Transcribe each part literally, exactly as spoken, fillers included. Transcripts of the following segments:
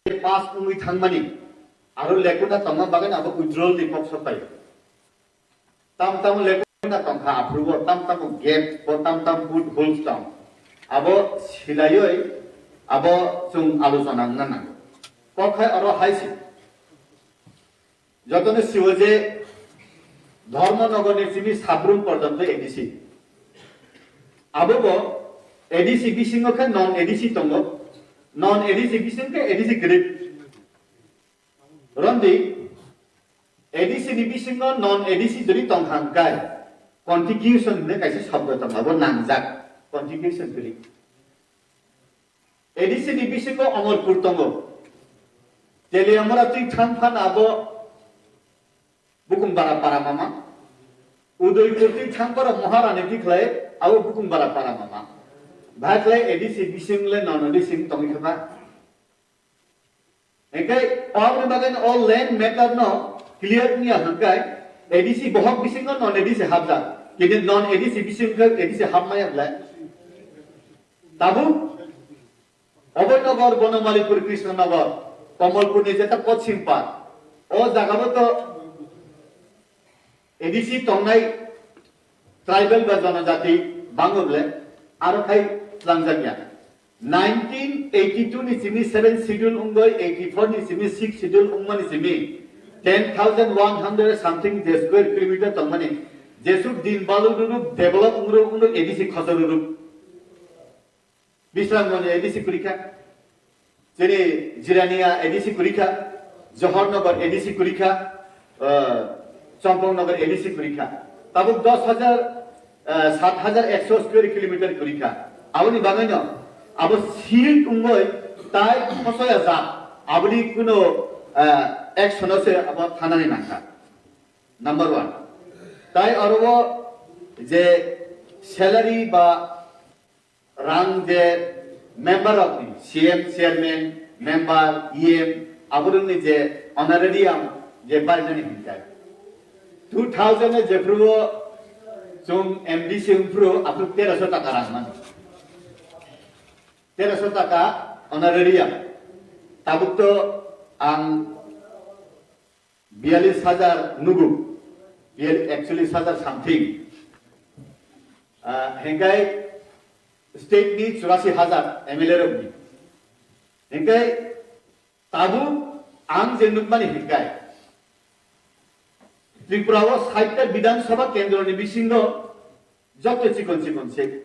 pass wngwi thangmani, aro lekuna tongma bagwi abo withdrawal ni kok sopai. Tam tam lekuna tongkha aphuru o, tam tam gap o, tam tam put holes tong. Abo silaiwi abo chwng alochona wngna nango. Kok hai oro hai se. Jotono siwo je Dharmanagar ni simi Sabrum porjonto A D C. Abo bo A D C bisingo khe non A D C tongo. Non A D C bising khe A D C kwrwi. Rondi A D C ni bisingo non A D C jodi tongkha hwnkhe contiguous hinwi kaisa shobdo tongo, abo nangjak, contiguous kwrwi. A D C ni bisingo Omorpur tongo. Teliamura twi thang phan abo Bukumbara para mama. Udaipur twi thang paro Maharani twi khlai abo Bukumbara para mama. Bhai khlai A D C bising le non A D C tongwi kha ba. Hingke oboni bagwi o land matter no clear wngya hingke A D C bohok bisingo non A D C hapjak. Kini non A D C bising khe A D C hapmaya ble. Tabuk Abhoynagar, Bonomalipur, Krishnanagar, Kamalpur ni jeta pochim par. O jaga bo to A D C tongnai tribal ba jonojati bango ble aro khai tlangjak ya. Nineteen eighty-two ni simi seven schedule wngoi, eighty-four ni simi six schedule wngmani simi ten thousand one hundred something je square kilometer tongmani jesuk din balu ruruk develop wngru wngru A D C khosor ruruk. Bisramganj A D C kwrwi kha, chini Jirania A D C kwrwi kha, Johornagar A D C kwrwi kha, ah, Champaknagar A D C kwrwi kha. Tabuk dos hajar, ah, sat hajar ekso square kilometer kwrwi kha. Aboni bagwino abo sealed wngwi tai khosoya jak. Aboni kuno, ah, action o se abo thanani nangkha. Number one. Tai oro o je salary ba rang je member rok ni, C M, chairman, member, E M, aborok ni je honorarium je barinani hinkai. Two thousand e jephru o chwng M D C wngphru aphru teroso taka rang mano. Teroso taka honorarium. Tabuk to ang biyalish hajar nugo, biyalish, ekchollish hajar something. Ah, hingkai state ni churasi hajar M L A rok ni. Hingkai tabuk ang je nukmani hingkai Tripura o sait ta Bidhan Sabha kendro ni bisingo joto chikon chikon se.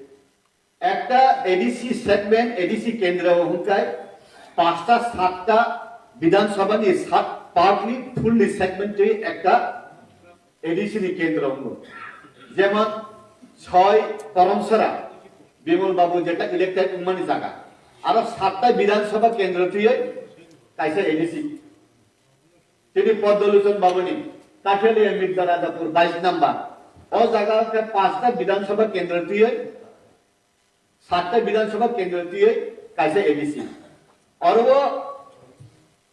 Ekta A D C segment, A D C kendro hwnkhai pasta satta Bidhan Sabha ni sat part ni full ni segment twi ekta A D C ni kendro wngo. Jemon soi Karamsara, Bimal Babu jeta elected wngmani jaga. Aro satta Bidhan Sabha kendro twiwi kaisa A D C. Tini Padma Lochon Babu ni Katheli Mirza Rajapur bais number. O jaga khe pasta Bidhan Sabha kendro twiwi satta Bidhan Sabha kendro twiwi kaisa A D C. Oro o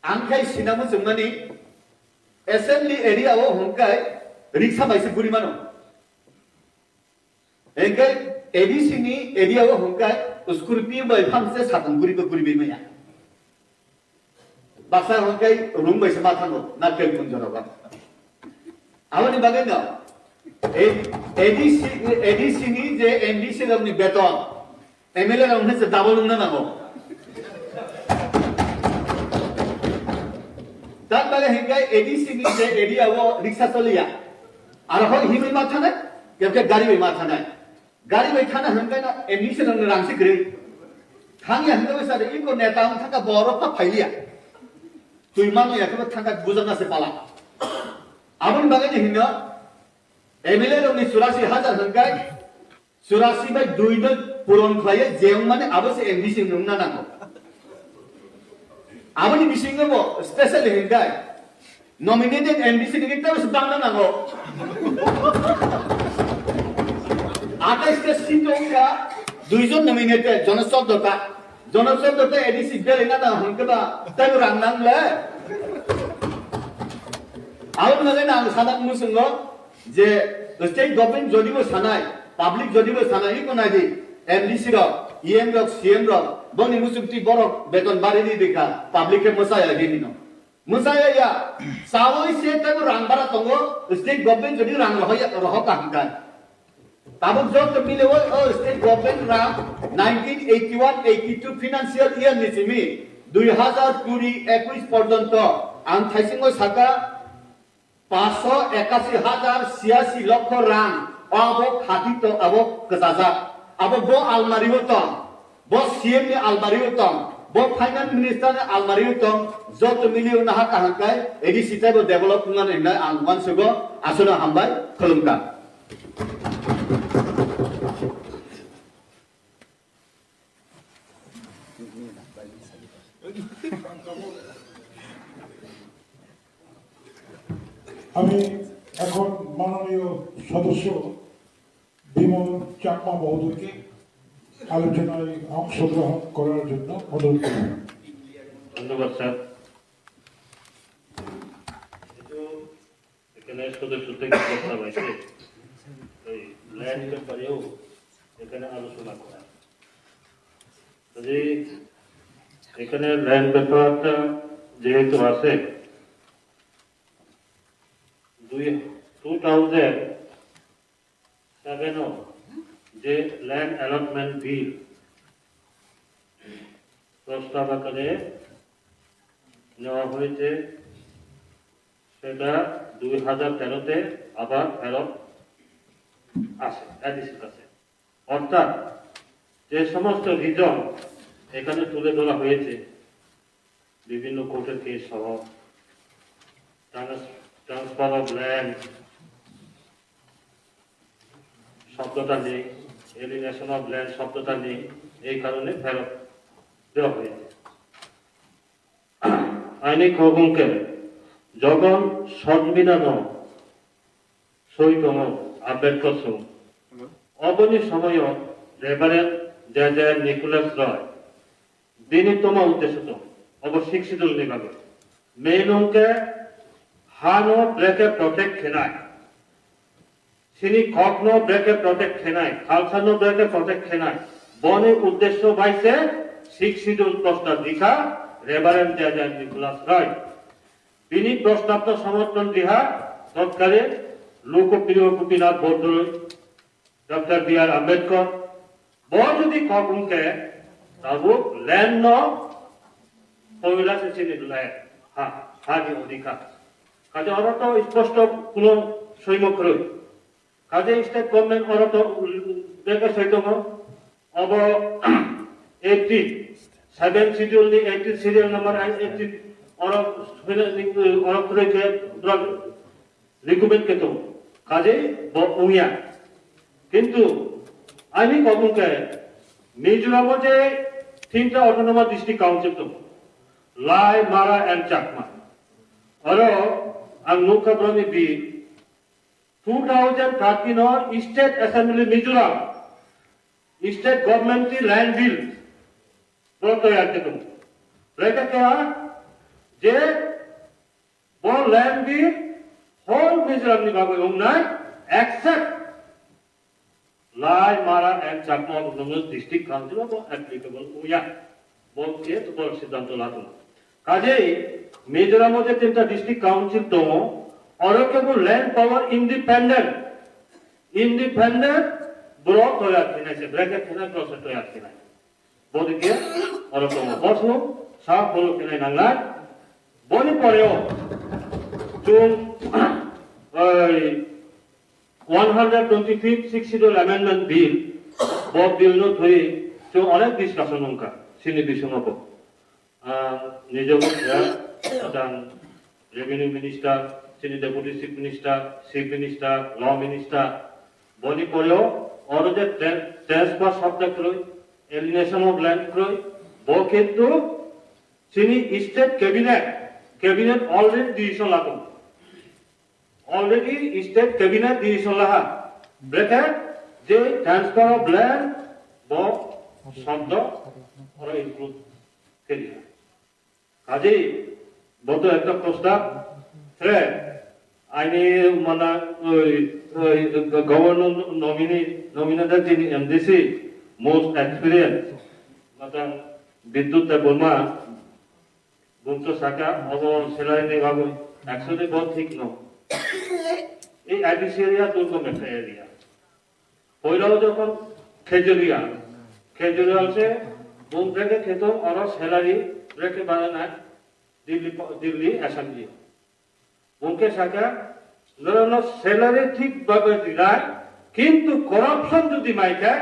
ang khai sinamo chwngmani assembly area o hwnkhai riksa bai se guri mano. Hwnkhai A D C ni area o hwnkhai Scorpio bai phang se sakang guri ba guri bai maya. Baksa hwnkhai rung bai se ma thango, na kel kun jora ba. Aboni bagwi no, A-, A D C, A D C ni je M D C rok ni beton, M L A rok ni se double wngna nango. Tak bale hwnkhai A D C ni je area o riksa choliya, aro hoi himwi ma thanai, kemkhe gari bai ma thanai. Gari bai thana hwnkhai no M D C rok ni rang se kwrwi. Thangya hwnkhai bai sade iko neta wng thangkha borok pha phailiya. Twi mano ya khe thangkha bujak na se pala. Aboni bagwi ni hino M L A rok ni churasi hajar hwnkhai churasi bai dui no puron khlaiya je wng mani abo se M D C wngna nango. Aboni bisingo bo specially hwnkhai nominated M D C ni tei se bangna nango. Atais ta seat wngkha, dui jon nominated, jono chordo ta. Jono chordo ta A D C belai na nango hwnkhai ba, tei rang nang le. Aboni bagwi no ang sana muchungo je state government jodi bo sanai, public jodi bo sanai, iko nai di, M D C rok, E M rok, C M rok, boni muchungtwi borok beton bari di dikha, public khe mwchaya di hino. Mwchaya ya, sawi se tebo rang bara tongo, state government jodi rang rohoya, roho kaham kai. Tabuk jot mile o, o state government rang nineteen eighty one eighty two financial year ni simi dui hazar kuri ekwis porjonto ang thaisingo saka, paanch ekasi hajar siasi lokho rang, abo khati to abo kwchajak. Abo bo almari o tong, bo C M ni almari o tong, bo finance minister ni almari o tong, joto mili o naha kaham kai A D C tei bo develop wngmani hinwi ang uansugo, aswkno hambai, khulumkha. আমি এখন মাননীয় সদস্য বিমল চাকমা মহোদয়কে আলোচনায় অংশগ্রহণ করার জন্য অনুরোধ করব। ধন্যবাদ স্যার। এখানে সদস্য থেকে কথা হয়েছে, এই ল্যান্ড ব্যাপারেও এখানে আলোচনা করা। কাজেই এখানে ল্যান্ড ব্যাপারটা যেহেতু আছে, দুই, টু থাউজেন্ড সেভেনও যে ল্যান্ড অ্যালটমেন্ট বিল প্রস্তাব আকারে নেওয়া হয়েছে, সেটা দুই হাজার তেরোতে আবার ফেরত আসে, এডিসির কাছে। অর্থাৎ যে সমস্ত রিজন এখানে তুলে ধরা হয়েছে, বিভিন্ন কোর্টের কেস সহ, ট্রান্স-, ট্রান্সফার অফ ল্যান্ড শব্দটা নেই, এলিনেশন অফ ল্যান্ড শব্দটা নেই, এই কারণে ফেরত দেওয়া হয়েছে। Aini kok wngkhe, jogon songbidhano soi tongo Ambedkar song. Oboni somoyo Reverend J J Nicholas Roy bini toma uddesyo tong, obo Sixth Schedule ni bagwi. Main wngkhe hano brekhe protect khenai. Chini kokno brekhe protect khenai, culture no brekhe protect khenai. Boni uddesyo bai se Sixth Schedule prostab rikha Reverend J J Nicholas Roy. Bini prostabno somorthon riha totkali Lokopriyo Gopinath Bordoloi, Doctor B R Ambedkar. Bo jodi kok wngkhe, tabuk land no poila se chini land, ha, ha ni odhikar. Kaje oro to sposto kuno soimo kwrwi. Kaje state government oro to beke soi tongo. Obo eighteen, seven schedule ni eighteen serial number eighteen oro, oro kwrwi khe drug recommend khe tongo. Kaje bo wngya. Kintu ani kok wngkhe Mizoram o je tinta autonomous district council tongo, Lai, Mara and Chakma. Oro ang nukha borokni bill, two thousand thirteen o State Assembly Mizoram, State Government ni land bill, bo toyar khe tongo. Brekhe khe ha je bo land bill whole Mizoram ni bagwi wngnai, except Lai, Mara and Chakma Autonomous District Council o bo applicable wngya. Bo khe bo siddhanto latung. Kajei Mizoram o je tinta district council tongo, oro khe bo land power independent, independent borok toyar khinai se, brekhe khinai borok se toyar khinai. Bodike oro tongo. Bosno sa follow khinai nangnai. Boni poreo chwng oi one hundred twenty-fifth Sixth Schedule Amendment Bill, bo bill no thwi chwng onek discussion wngkha chini bisingo bo. Ah, nijabo kha, atang Revenue Minister, chini Deputy Chief Minister, Chief Minister, Law Minister, boni poreo oro je tran-, transfer shobdo kwrwi, alienation of land kwrwi, bo kintu chini state cabinet, cabinet already decision latung. Already state cabinet decision laha. Brekhe je transfer of land bo shobdo oro include khe diya. Kajei bo to ekta prostab, tre aini mana oi, oi, governor nominee, nominated jini M D C, most experienced, madam Bidyut Debbarma, bumso saka, obo salary ni bagwi, actually bo thik no. Ei I D C area durgom ekta area. Poilao jokhon Khejuria, Khejuria se bum theke kheto oro salary reke banana Delhi, Delhi Assembly. Bungke saka, norokno salary thik babe rinai, kintu corruption jodi mai khe,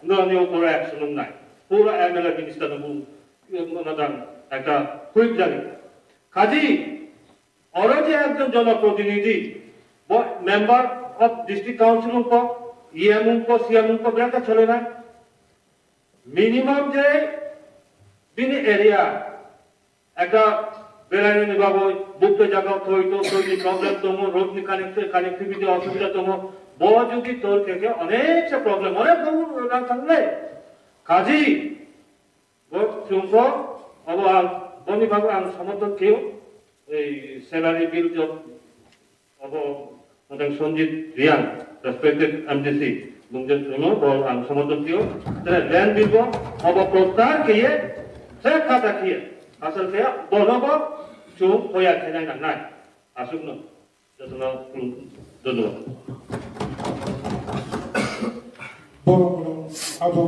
norokni upore action wngnai. Pura M L A minister no bung, madam, ekta whip jari. Kaji, oro je ekjon jonoprotinidhi, bo member of district council wngkho, E M wngkho, C M wngkho, belai khe chole na. Minimum je bini area, ekta beraini bagwi bukte jaga thoi to thoi ni problem tongo, road ni connect-, connectivity osubida tongo. Bo jodi tor khe khe onek se problem, onek bohu rang thangle. Kaji, bo chwngbo, obo ang, boni bagwi ang somorthon kheyo, ei salary bill jok, obo Madam Sanjit Reang, respected M D C, bungjen suno, bo ang somorthon kheyo. Tere land bill bo, obo prostar keye, se kata keye. Asal keye, bono bo, chung hoya khenai nangnai. Asukno, jotono, dhonnobad. Borok rok abo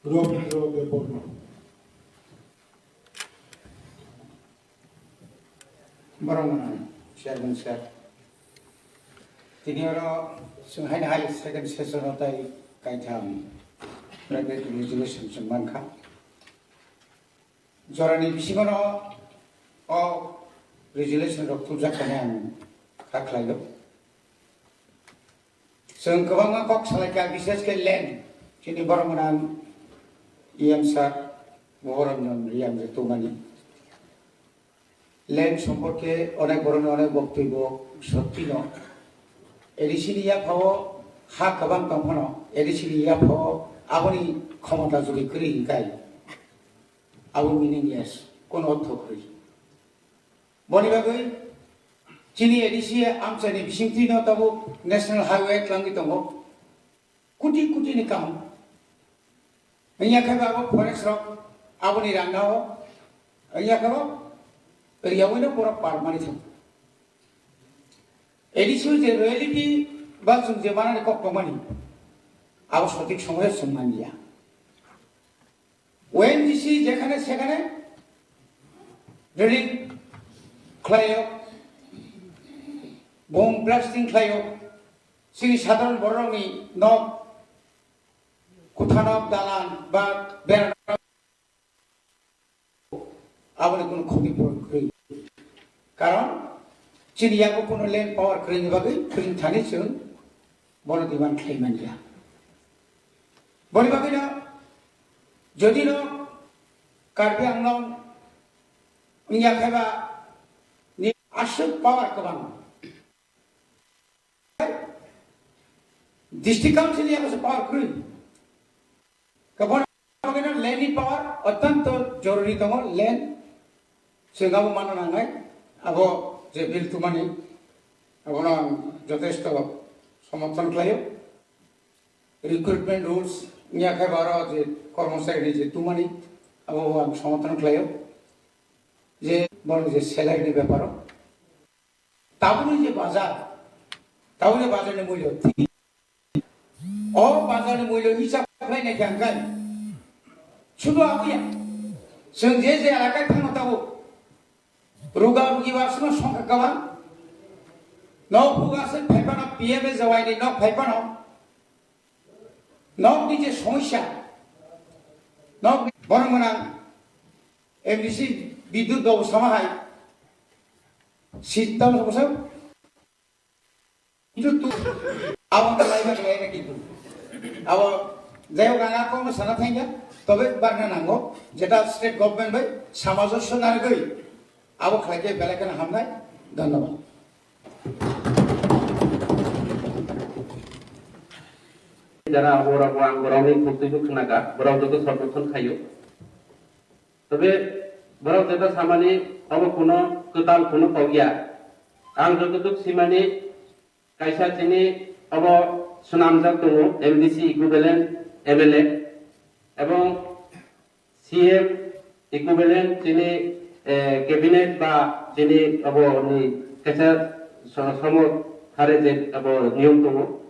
Robindra Debbarma. Borok rok chairman sir. Tini oro chwng haino hai second session o tai kaitham private resolution chwng mankha. Jorani bisingo no o resolution rok tubjak khe ang kha khlaio. Chwng kwbangma kok salaikha, bishesh khe land, chini borok gwnang E M sir Mohoranjan Reang je tubumani. Land somporke onek borokni onek boktobyo sotwi no. A D C ni yaphao ha kwbang tong phano, A D C ni yaphao aboni khomota jodi kwrwi hinkhai, abo meaningless, kono ortho kwrwi. Boni bagwi chini A D C amchaini bisingtwi no tabuk National Highway twlangwi tongo. Kuti kuti ni kaham. Wngya khe bo abo forest rok aboni rang nao. Wngya khe bo riyaui no borok par mani thang. A D C je reality ba chwng je manani kok tongmani abo sotik somoyo chwng manliya. O N G C jekhane sekhane drilling khlaio, bomb blasting khlaio, chini sadharon borokni nok, kuthanok, dalan ba bera nok, aboni kunu khoti purun kwrwi. Karon chini yago kunu land power kwrwini bagwi kwrwini thani chwng bono demand khlai manya. Boni bagwino jodi no Karbi Anglong wngya khe ba ni aswk power kwbang. District Council ni abo se power kwrwi. Kabon bagwino land ni power ottanto joruri tongo, land se gabo mano nangnai. Abo je bill tumani abono ang jotesto somorthon khlaio. Recruitment rules niya khe baro je kormochari ni je tumani abo ang somorthon khlaio. Je bono je salary ni beparo. Tabukni je bazar, tabukni bazarni mulyo thik. O bazarni mulyo hisab khlai nai khe ang kai. Sudu abuya. Chwng je je elakai thango tabuk. Ruga rugi ba aswkno songkha kwbang. Nok buga aswk phai phano P M A jawai ni nok phai phano. Nok ni je somosya. Nok ni borok gwnang M D C Bidyut babu sama hai. Sitam sama. Kintu tu, abo khlaiba khlaina kintu. Abo jai hok ang ako sana thangya, tobe barna nango, jeta state government bai samajosyo nargwi, abo khlaikhe belai kheno hamnai, dhonnobad. Jara abo rok ang borokni khuk twibo khnaga, borok joto somorthon khaio. Tobe borok jeta samani obo kuno kwtal kuno kok ya. Ang jototuk simani kaisa chini obo swnamjak tongo M D C equivalent M L A, ebong C M equivalent chini, eh, cabinet ba chini abo ni kaisa so-, somod hare je abo niyom tongo.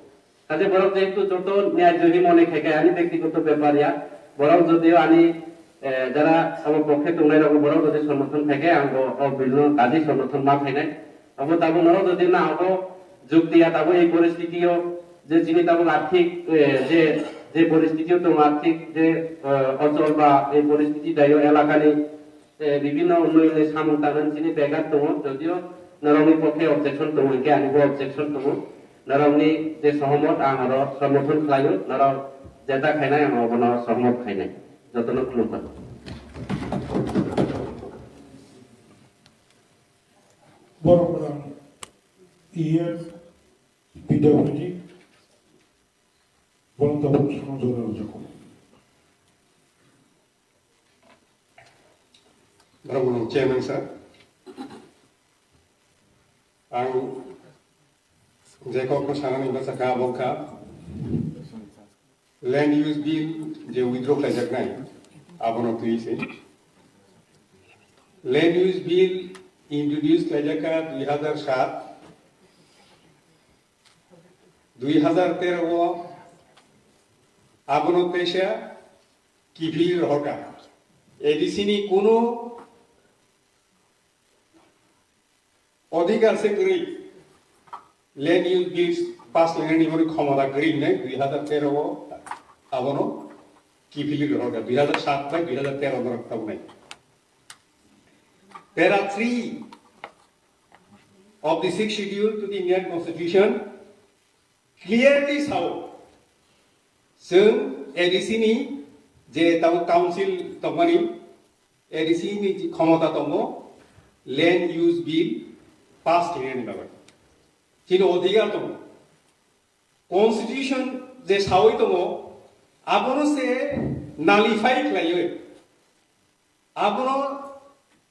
Kaje borok jehetu joto nyai johi mone khai khai ani bektigoto bepar ya, borok jodio ani, eh, jara abo pokhe tongnai rok borok jodi somorthon khai khai ang bo o bill no kaji somorthon ma khainai. Abo tabuk norok jodi na abo jukti ya tabuk ei poristiti o je chini tabuk arthik, eh, je, je poristiti o tongo arthik je, eh, ochol ba ei poristiti dayo elakani, eh, bibhinno unnayonni samung tangnani chini begar tongo, jodio norokni pokhe objection tongo hinkhe anibo objection tongo. Norokni je sohomot ang oro somorthon khlaio, norok jeta khainai ang obono sohomot khainai. Jotono khulumkha. Borok rang E F P W D Borok tabuk song jora rwjago. Borok no chairman sir. Ang je kok no sanani bwsa kha abo kha. Land use bill je withdraw khlaijaknai, abono twi se. Land use bill introduce khlaijak kha dui hazar sat, dui hazar tero o, abono teisa kiphil rohorkha. A D C ni kunu odhikar se kwrwi land use bill pass khlainani boni khomota kwrwi hinwi dui hazar tero o abono kiphilwi rohorkha, dui hazar sat bai dui hazar tero norok tabuknai. Para three of the sixth schedule to the Indian Constitution clearly sao, chwng A D C ni je tamo council tongmani, A D C ni je khomota tongo, land use bill pass khlainani bagwi. Chini odhikar tongo. Constitution je sawi tongo, abono se nullify khlaiwi, abono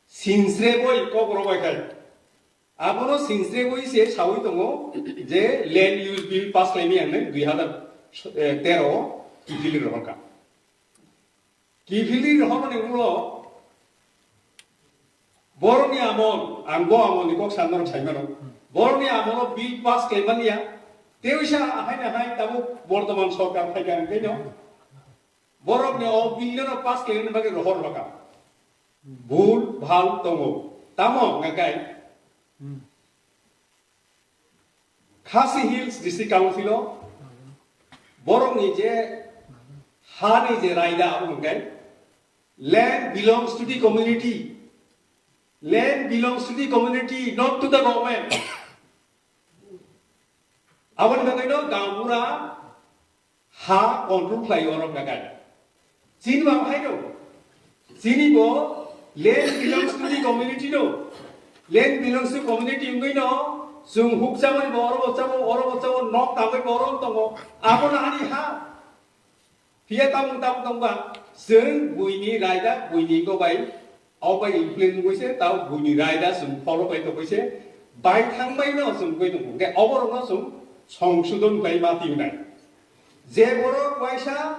sinsrebwi kok rwbai khai. Abono sinsrebwi se sawi tongo je land use bill pass khlaimani ang dui hazar tero o kiphilwi rohorkha. Kiphilwi rohormani ulo borokni amol, ang bo amolni kok sanmarok saimano, borokni amolo bill pass khlaimani ya, teisa haino hai tabuk bortoman sorkar phaikha ang kaino borokni o bill no pass khlainani bagwi rohor rwkha. Bul bhal tongo. Tamo hwnkha khe Khasi Hills District Council o borokni je hani je raida abo hwnkhe land belongs to the community, land belongs to the community, not to the government. Aboni bagwino gaonbura ha control khlai orok nagai. Chini bo hai no. Chini bo land belongs to the community no. Land belongs to community wngwi no. Chwng huk chamani bo oro bo chabo, oro bo chabo, nok tangwi bo oro tongo. Abo no ani ha. Phiya tamung tamung tongba, chwng buini raida, buini go bai, o bai influence wngwi se, tao buini raida chwng follow bai tongwi se, bai thang bai no chwng wngwi tongo. Hwnkhe oborokno chwng songsodon khlai ma tibnai. Je borok waisa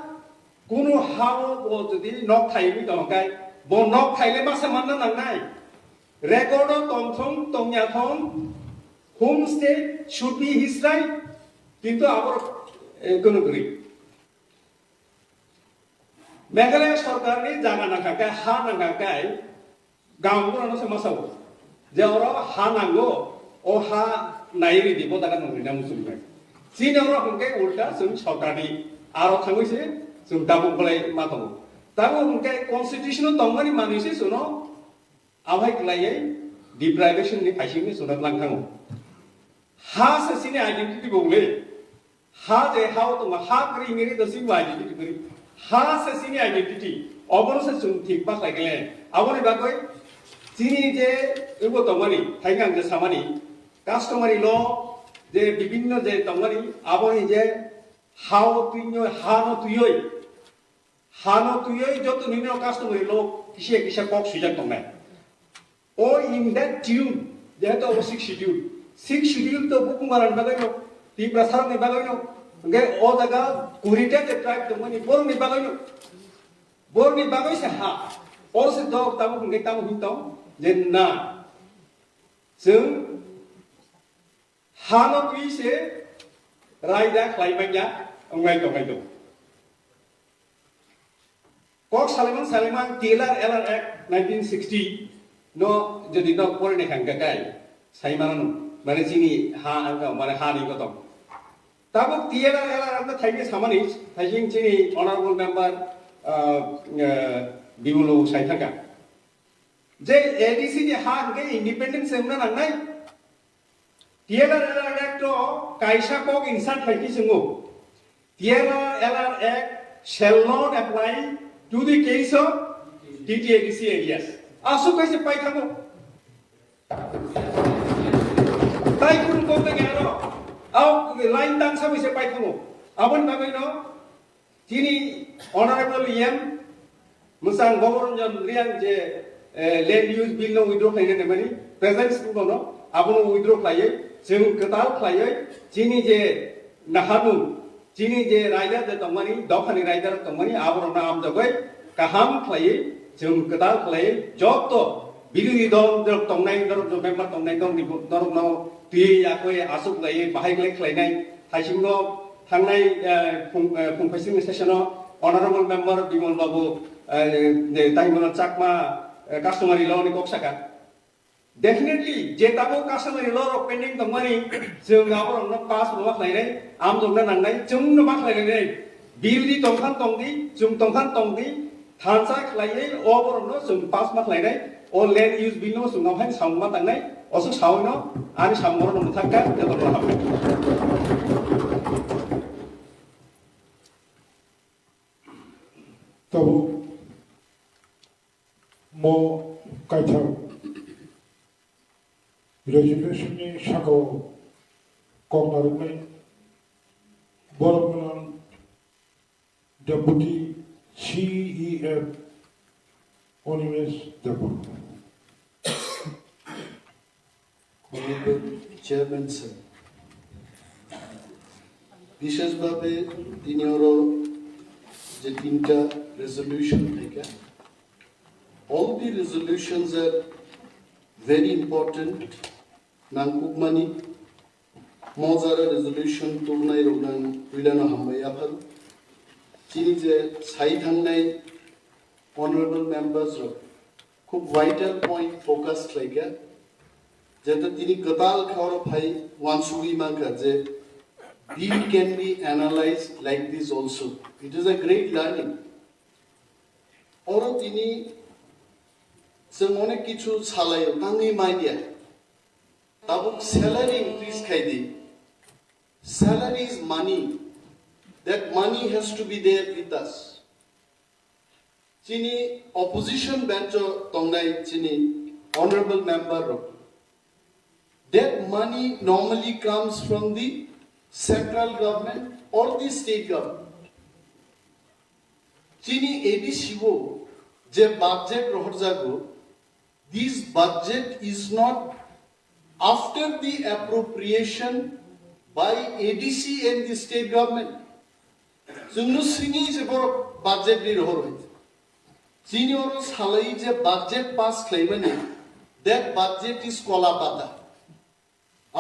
kunu hao bo jodi nok thaiwi tongkhe, bo nok thaile masa manna nangnai. Record o tongthong tongya thong, homestay should be his right, kintu abor, eh, kunu kwrwi. Meghalaya sorkarni jaga nangkha khe, ha nangkha khe, gaonburano se ma sao je oro ha nango, o ha nai ridi, bo jaga nang rina muchung nai. Chini oro hwnkhe ulta chwng sorkarni aro thangwi se chwng tabuk bolai ma tongo. Tabuk hwnkhe constitution-o tongmani manwi se chwngno Abohai kwlaiwi deprivation ni phaising ni chwngno tlang thango. Ha se chini identity bo wngwi. Ha je ha o tongo, ha kwrwi wngwi ri do chini identity kwrwi. Ha se chini identity. Obono se chwng thik ma khlai khe le. Aboni bagwi chini je ebo tongmani, thaikhe ang je samani, customary law je bibinno je tongmani, aboni je ha o twino, ha no twiwi, hano twiwi joto nini no customary law kisa kisa kok swijak tongnai. O in that tune, jehetu obo sixth schedule. Sixth schedule to Bukungrani bagwi no, Tiprasarokni bagwi no, Hwnkhe o jaga kurita je tribe tongmani borokni bagwino, borokni bagwi se ha. O se dok tabuk hwnkhe tabuk hin tong je na. Chwng hano twi se raida khlai manya wngnai tongnai tong. Kok salimang salimang T L R L R Act nineteen sixty no jodi no porine hangka kai sai manano mane chini ha angka mane ha ni kotom. Tabuk T L R L R Act no thaini samani thaising chini honorable member, ah, ah, Bimulo sai thangka. Je A D C ni ha hwnkhe independence wngna nangnai. T L R L R Act o kaisa kok insert khai khe chwngo. T L R L R Act shall not apply to the case of T T A D C areas. Aswk kaisa pai thango. Tai kunu kok tang aro. Au line tang sabai se pai thango. Aboni bagwi no Chini Honorable E M Mwsang Boboranjan Reang je, eh, land use bill no withdraw khlaina nemani, presence bono abono withdraw khlaiwi, chwng kwtal khlaiwi, chini je naharmung, chini je raida je tongmani, dophani raida rok tongmani, aborokno amjogwi kaham khlaiwi, chwng kwtal khlaiwi, joto birodhi dol rok tongnai, norok je member tongnai, norokni bo-, norokno twi yakwi aswk khlaiwi, bahai khlai khlainai, haisingo Thangnai, eh, phung, eh, phung phaisingni session-o Honorable Member Bimal Babu, eh, je Taimona Chakma, eh, customary law ni kok saka. Definitely, je tabuk customary law rok pending tongmani, chwng aborokno pass rwma khlainai, amjokna nangnai, chwngno ma khlainai. Bill di tongkhan tongdi, chwng tongkhan tongdi, Thansa khlaiwi o borokno chwng pass ma khlainai, o land use bill no chwng nokhaino samung ma tangnai, oswk sawi no ani samung no mwthangkha, jotono hambai. Tabuk mo kaitham resolution ni saka o kok narwknai borok no Deputy C E M Animesh Debbarma. Honorable Chairman sir, bisheshbhabe tini oro je tinta resolution thaika, all the resolutions are very important, nangkukmani. Mo jara resolution tubunai rok nang puilano hambai yaphar. Chini je sai thangnai honorable members rok khub vital point focus khlaikha. Jeta tini kwtal khe oro phai wansugwi mankha je bill can be analyzed like this also. It is a great learning. Oro tini chwng onek kichu salaio, tangwi manya. Tabuk salary increase khai di. Salary is money. That money has to be there with us. Chini opposition bench o tongnai chini honorable member rok. That money normally comes from the central government or the state government. Chini A D C o je budget rohorjago, this budget is not after the appropriation by A D C and the state government. Chwngno swngwi se borok budget ni rohor bai. Chini oro salai je budget pass khlaimani, that budget is kola pata.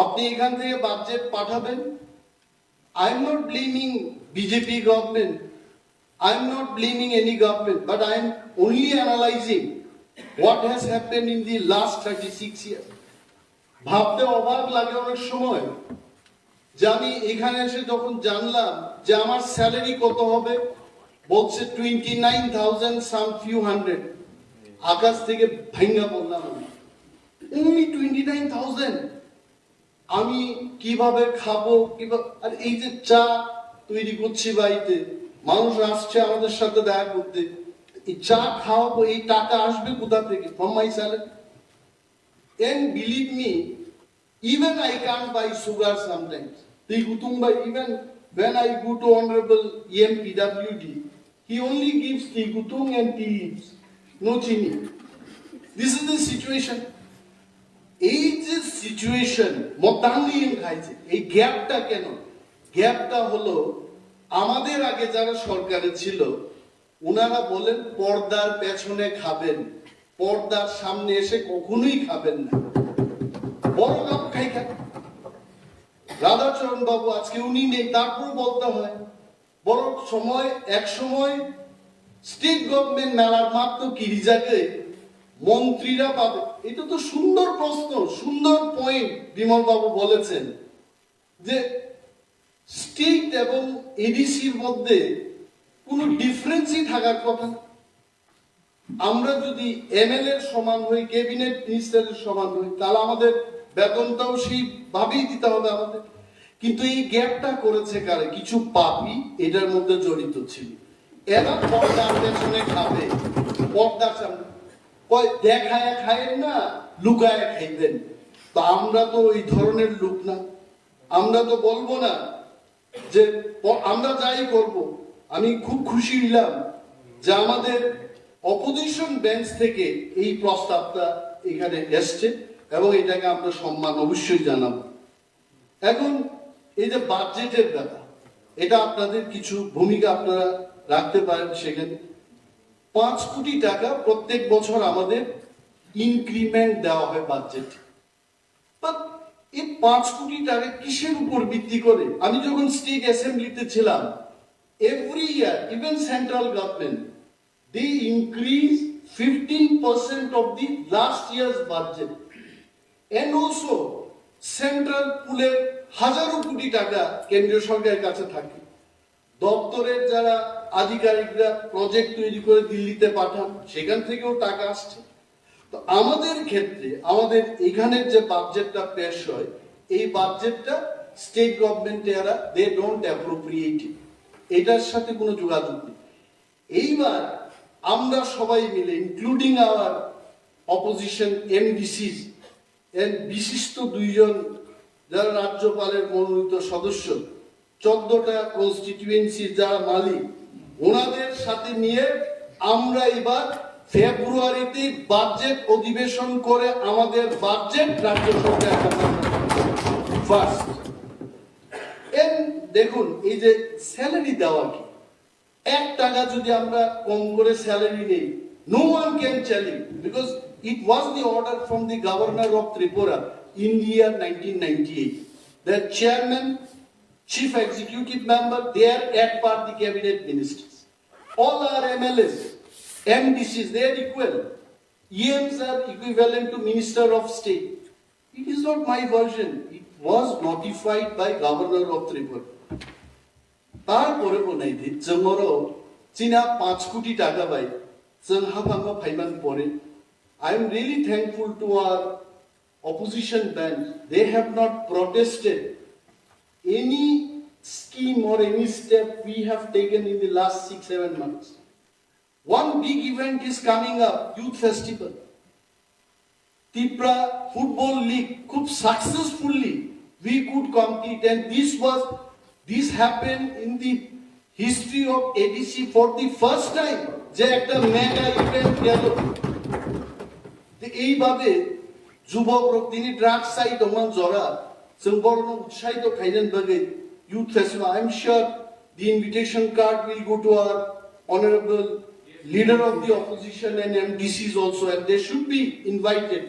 আপনি এখান থেকে বাজেট পাঠাবেন। I am not blaming B J P government, I am not blaming any government, but I am only analyzing what has happened in the last thirty-six years. ভাবতে অবাক লাগে অনেক সময় যে আমি এখানে এসে যখন জানলাম যে আমার স্যালারি কত হবে, বলছে twenty nine thousand some few hundred। আকাশ থেকে ভাঙ্গা পড়লাম আমি। Only twenty nine thousand। আমি কিভাবে খাবো, কিভাবে, আর এই যে চা তৈরি করছি বাড়িতে, মানুষ আসছে আমাদের সাথে দেখা করতে, এই চা খাওয়াবো, এই টাকা আসবে কোথা থেকে? From my salary। And believe me, even I can't buy sugar sometimes. Twi kutung bai, even when I go to Honorable E M P W D, he only gives twi kutung and tea leaves, no chini. This is the situation. এই যে সিচুয়েশন, মতাঙ্গি খাইছে, এই গ্যাপটা কেন? গ্যাপটা হলো, আমাদের আগে যারা সরকারে ছিল, ওনারা বলেন পর্দার পেছনে খাবেন, পর্দার সামনে এসে কখনোই খাবেন না। বড় কাপ খাই খান। রাধাচরণ বাবু আজকে উনি নেই, তারপর বলতে হয়। বড় সময়, এক সময় স্টেট গভর্নমেন্ট মেলার মাত্র কিরি জায়গায় মন্ত্রীরা পাবে। এটা তো সুন্দর প্রশ্ন, সুন্দর পয়েন্ট বিমল বাবু বলেছেন যে স্টেট এবং এডিসির মধ্যে কোনো ডিফারেন্সই থাকার কথা না। আমরা যদি এমএলএ এর সমান হই, ক্যাবিনেট মিনিস্টারের সমান হই, তাহলে আমাদের বেতনটাও সেইভাবেই দিতে হবে আমাদের। কিন্তু এই গ্যাপটা করেছে কারে? কিছু পাপি এটার মধ্যে জড়িত ছিল। এরা পর্দার পেছনে খাবে, পর্দার সামনে। কয় দেখায় খাইয়েন না, লুকায় খাইবেন। তো আমরা তো ওই ধরনের লোক না। আমরা তো বলবো না যে প-, আমরা যাই করব। আমি খুব খুশি হইলাম যে আমাদের অপোজিশন বেঞ্চ থেকে এই প্রস্তাবটা এখানে এসছে এবং এটাকে আমরা সম্মান অবশ্যই জানাবো। এখন এই যে বাজেটের ব্যাপার, এটা আপনাদের কিছু ভূমিকা আপনারা রাখতে পারেন সেখানে। পাঁচ কোটি টাকা প্রত্যেক বছর আমাদের ইনক্রিমেন্ট দেওয়া হয় বাজেটে। বাট এই পাঁচ কোটি টাকা কিসের উপর ভিত্তি করে? আমি যখন স্টেট অ্যাসেম্বলিতে ছিলাম, every year, even central government, they increase fifteen percent of the last year's budget. And also, central পুলের হাজারো কোটি টাকা কেন্দ্রীয় সরকারের কাছে থাকে। দপ্তরের যারা আধিকারিকরা প্রজেক্ট তৈরি করে দিল্লিতে পাঠান, সেখান থেকেও টাকা আসছে। তো আমাদের ক্ষেত্রে আমাদের এখানের যে বাজেটটা পেশ হয়, এই বাজেটটা স্টেট গভর্নমেন্টে এরা, they don't appropriate it, এটার সাথে কোনো যোগাযোগ নেই। এইবার আমরা সবাই মিলে, including our opposition MDCs and বিশিষ্ট দুইজন যারা রাজ্যপালের মনোনীত সদস্য, চোদ্দটা কনস্টিটিউয়েন্সির যারা মালিক, ওনাদের সাথে নিয়ে আমরা এবার ফেব্রুয়ারিতে বাজেট অধিবেশন করে আমাদের বাজেট রাজ্য সরকার ফার্স্ট। এন দেখুন, এই যে স্যালারি দেওয়া কি, এক টাকা যদি আমরা কম করে স্যালারি নেই, no one can challenge, because it was the order from the governor of Tripura in the year nineteen ninety-eight. The chairman, chief executive member, they are at par the cabinet ministers. All our MLAs, MDCs, they are equal. EMs are equivalent to Minister of State. It is not my version. It was notified by Governor of Tripura. তারপরে বনাইদি চমরো চিনা পাঁচ কোটি টাকা বাই চং হাফাঙ্গো ফাইমান পরে. I am really thankful to our opposition bands. They have not protested any scheme or any step we have taken in the last six seven months. One big event is coming up, Youth Festival. Tipra Football League, খুব successfully we could complete, and this was, this happened in the history of ADC for the first time, যে একটা mega event গেল। তো এইভাবে যুবক রোগ তিনি drug side Oman জরা, চং বড় উৎসাহিত খাইলেন বাগে youth festival. I am sure the invitation card will go to our honorable leader of the opposition and MDCs also, and they should be invited.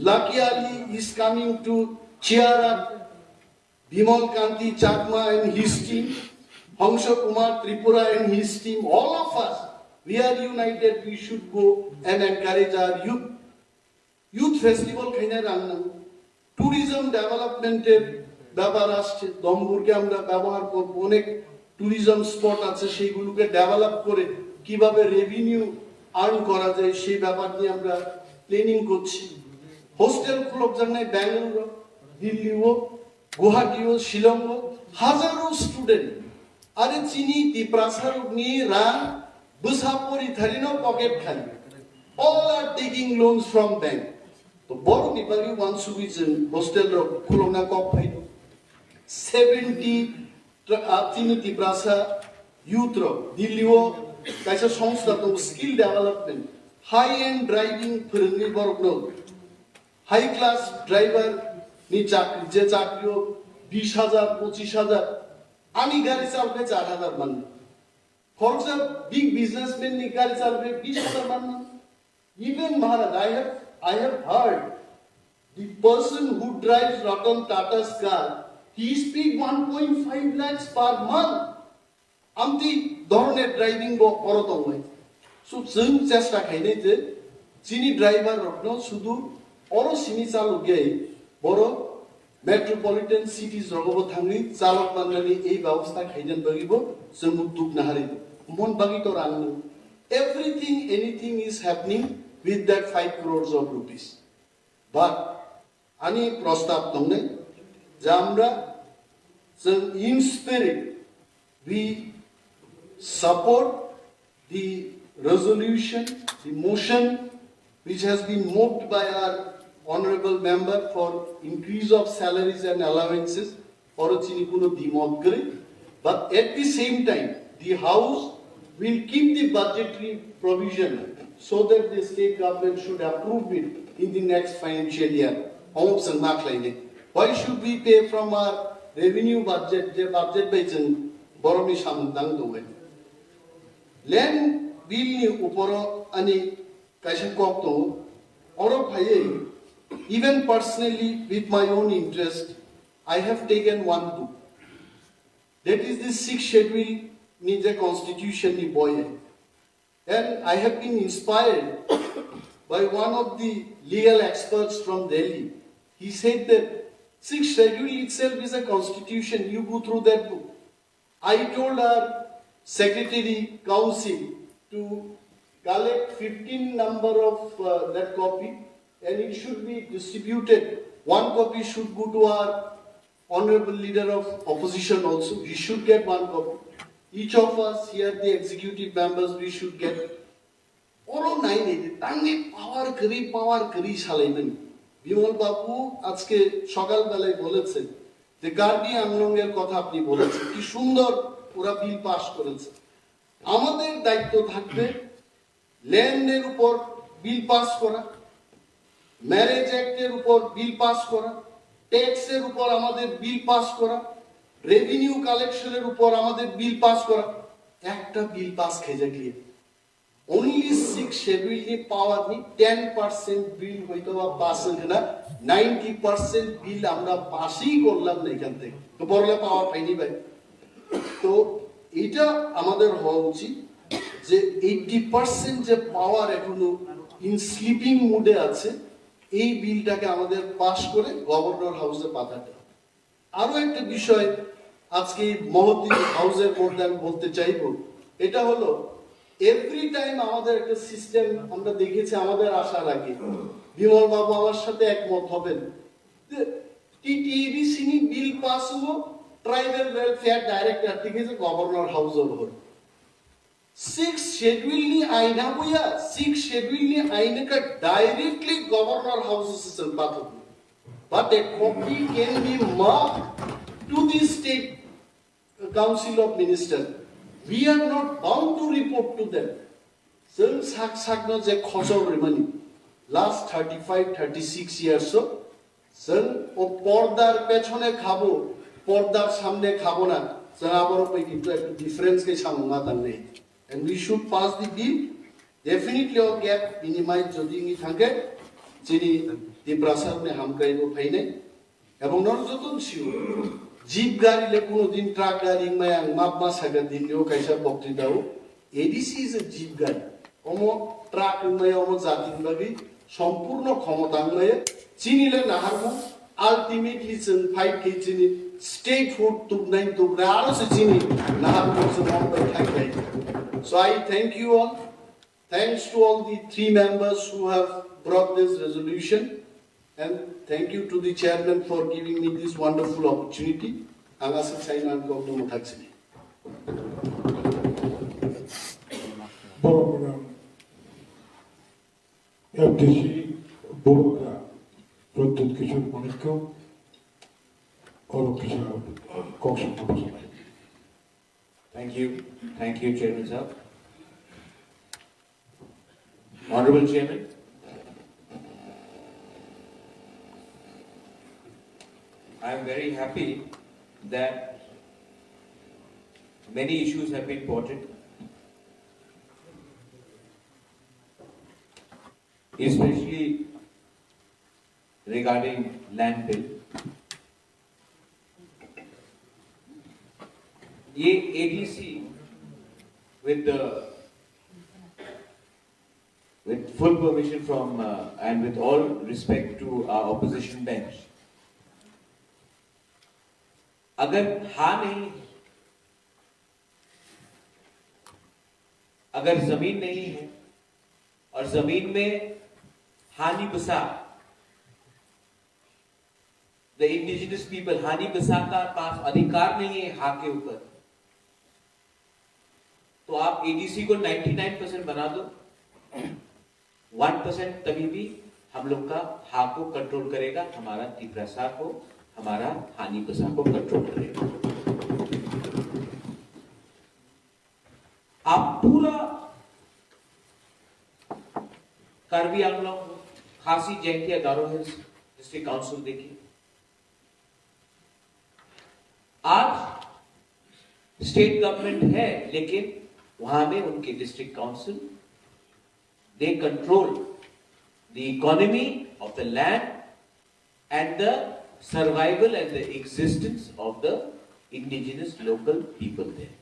Lucky Ali is coming to cheer up Bimal Kanti Chakma and his team, Hangsha Kumar Tripura and his team, all of us, we are united, we should go and encourage our youth. Youth festival খাইনা রান্না, ট্যুরিজম ডেভেলপমেন্টের ব্যাপার আসছে, দমপুরকে আমরা ব্যবহার করব, অনেক ট্যুরিজম স্পট আছে, সেইগুলোকে ডেভেলপ করে কিভাবে রেভিনিউ আর্ন করা যায় সেই ব্যাপার নিয়ে আমরা প্ল্যানিং করছি। হোস্টেল খুলক জানাই ব্যাঙ্গালোর, দিল্লি হোক, গুয়াহাটি হোক, শিলং হোক, হাজারো স্টুডেন্ট আরে চিনি তিপ্রাসার নিয়ে রান বুসা পরি থারিনো পকেট খালি। All are taking loans from bank. তো বড় নিপালি ওয়ান সুবিজন হোস্টেল রক খুলনা কপ ফাইন। সেভেন্টি চিনি তিপ্রাসা ইউথ রক দিল্লিও কাইসা সংস্থা তো স্কিল ডেভেলপমেন্ট হাই এন্ড ড্রাইভিং ফিরনি বড় হাই ক্লাস ড্রাইভার নি চাকরি, যে চাকরিও বিশ হাজার, পঁচিশ হাজার, Ani gari chalokhe char hajar man. Khoroksa big businessman ni gari chalokhe bish hajar man. Even Maharaj, I have, I have heard the person who drives Ratan Tata's car, he is paid one point five lakhs per month. Amtwi dhoroner driving bo oro tongnai. So, chwng chesta khainai je chini driver rokno sudu oro simi chalokgwi borok metropolitan cities rogobo thangwi chalok mannani ei babostha khainan bagwi bo chwng muktub nahari. Mon bagwi to rang no. Everything, anything is happening with that five crores of rupees. But ani prostab tongnai je amra chwng in spirit we support the resolution, the motion which has been moved by our honorable member for increase of salaries and allowances, oro chini kuno dimot kwrwi. But at the same time, the House will keep the budgetary provision so that the state government should approve it in the next financial year. Omo chwng ma khlainai. Why should we pay from our revenue budget, je budget bai chwng borokni samung tang tongwi? Land bill ni uporo ani kaisa kok tongo. Oro phaiwi, even personally with my own interest, I have taken one book. That is the sixth schedule ni je constitution ni boi. And I have been inspired by one of the legal experts from Delhi. He said that sixth schedule itself is a constitution. You go through that book. I told our secretary council to collect fifteen number of uh, that copy, and it should be distributed. One copy should go to our honorable leader of opposition also. He should get one copy. Each of us here, the executive members, we should get. Oro nai nai de, tangni power kwrwi, power kwrwi salaimani. Bimal babu ajke sokal belai boleche je Karbi Anglong er kotha apni boleche, ki sundor ora bill pass koreche. Amader daitto thakbe land er upor bill pass kora, marriage act er upor bill pass kora, tax er upor amader bill pass kora, revenue collection er upor amader bill pass kora, ekta bill pass khai jakliya. Only sixth schedule ni power ni ten percent bill hoito ba pass wngkha na, ninety percent bill amra pass-ই করলাম না এখান থেকে। তো বড়লে power পাইনি ভাই। তো এটা আমাদের হওয়া উচিত যে eighty percent যে পাওয়ার এখনো in sleeping mode এ আছে, এই বিলটাকে আমাদের পাস করে গভর্নর হাউসে পাঠাতে হবে। আরো একটা বিষয় আজকে এই মহতি হাউসের মধ্যে আমি বলতে চাইবো, এটা হলো এভরি টাইম আমাদের একটা সিস্টেম আমরা দেখেছি, আমাদের আশা লাগে বিমল বাবু আমার সাথে একমত হবেন যে TTADC ni bill pass hubo, tribal welfare director থেকে যে গভর্নর হাউস হল। Sixth schedule ni aina buya, sixth schedule ni aina ka directly governor house se chwng pathok. But a copy can be marked to the state council of minister. We are not bound to report to them. Chwng sak sakno je khosor rimani last thirty five, thirty six years o, chwng o pordar pechone khabo, pordar samne khabo na, chwng aboro bai kintu ekta difference khe samung ma tangnai. And we should pass the bill. Definitely o gap minimize jodi wngwi thangkhe chini Tiprasa ni hamkrai bo phainai. Ebong nono joto sio, jeep gari le kuno din truck gari wngmaya ang map ma saka din o kaisa boktwita o, ADC is a jeep gari. Omo truck wngmaya omo jati ni bagwi sompurno khomota wngmaya. Chini le naharmung, ultimately chwng fight khe chini statehood tubnai tubnai aro se chini naharmung chwng omo bai khai khai. So I thank you all. Thanks to all the three members who have brought this resolution, and thank you to the chairman for giving me this wonderful opportunity. Ang aswk saino ang kokno mwthak sini. Borok F D C Borok Pradyut Kishore Manikya, Oro Kishore Koksa Mabasa. Thank you. Thank you, Chairman sir. Honorable Chairman, I am very happy that Many issues have been ported, especially regarding land bill. ये ADC, with the, with full permission from, uh, and with all respect to our opposition bench, अगर हाँ नहीं है, अगर जमीन नहीं है और जमीन में हानि बसा, the indigenous people, हानि बसा का पास अधिकार नहीं है हाँ के ऊपर, तो आप एडीसी को नाइंटी नाइन परसेंट बना दो, वन परसेंट तभी भी हम लोग का हाँ को कंट्रोल करेगा, हमारा तिप्रासा को, हमारा हानि बसा को कंट्रोल करेगा। आप पूरा कार्बी आंगलोंग, खासी, जैंतिया, गारो हिल्स डिस्ट्रिक्ट काउंसिल देखिए, आज स्टेट गवर्नमेंट है, लेकिन वहां में उनके district council, they control the economy of the land and the survival and the existence of the indigenous local people there.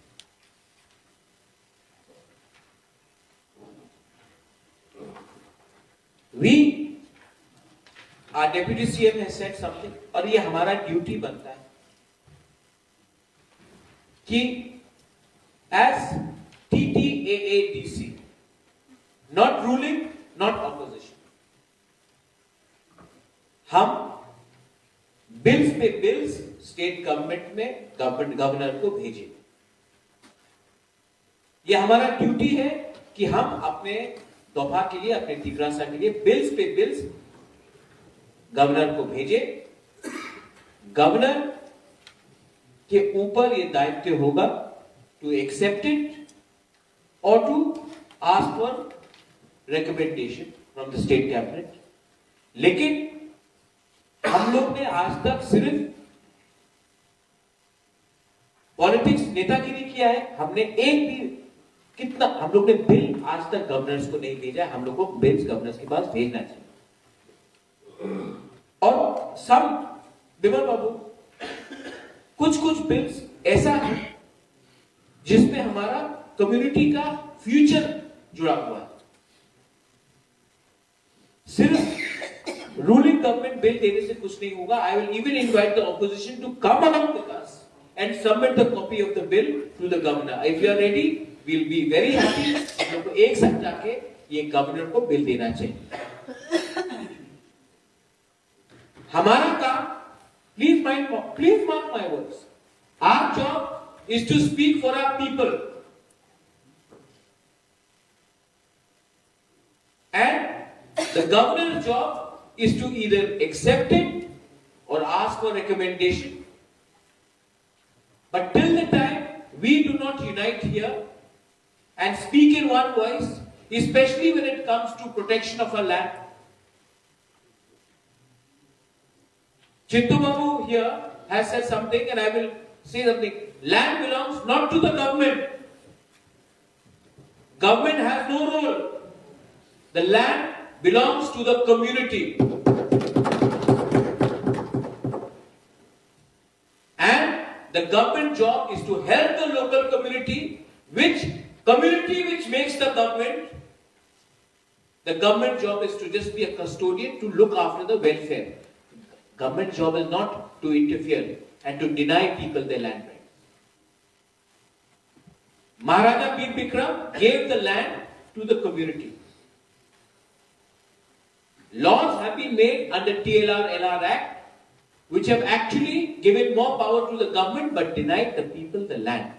We, our deputy CM has said something, और ये हमारा ड्यूटी बनता है कि as T T A A D C, not ruling, not opposition, हम बिल्स पे bills state government में, government, governor को भेजें। ये हमारा ड्यूटी है कि हम अपने दफा के लिए, अपने तिग्रासा के लिए बिल्स पे बिल्स गवर्नर को भेजें। गवर्नर के ऊपर ये दायित्व होगा to accept it or to ask for recommendation from the state cabinet। लेकिन हम लोग ने आज तक सिर्फ पॉलिटिक्स, नेतागिरी किया है। हमने एक भी, कितना हम लोग ने बिल आज तक गवर्नर्स को नहीं भेजा है। हम लोग को बिल्स गवर्नर्स के पास भेजना चाहिए। और सम, विमल बाबू, कुछ कुछ बिल्स ऐसा है जिसमें हमारा कम्युनिटी का फ्यूचर जुड़ा हुआ है। सिर्फ रूलिंग गवर्नमेंट बिल देने से कुछ नहीं होगा। I will even invite the opposition to come along with us and submit the copy of the bill to the governor। If you are ready, we'll be very happy। हम लोग को एक साथ जाके ये गवर्नर को बिल देना चाहिए। हमारा काम, please mind, please mark my words, our job is to speak for our people। And the governor's job is to either accept it or ask for recommendation. But till the time we do not unite here and speak in one voice, especially when it comes to protection of our land, Chintu Babu here has said something, and I will say something. Land belongs not to the government. Government has no role. The land belongs to the community. And the government job is to help the local community, which community which makes the government, the government job is to just be a custodian to look after the welfare. Government job is not to interfere and to deny people their land rights. Maharaja Bir Bikram gave the land to the community. Laws have been made under T L R L R Act, which have actually given more power to the government but denied the people the land.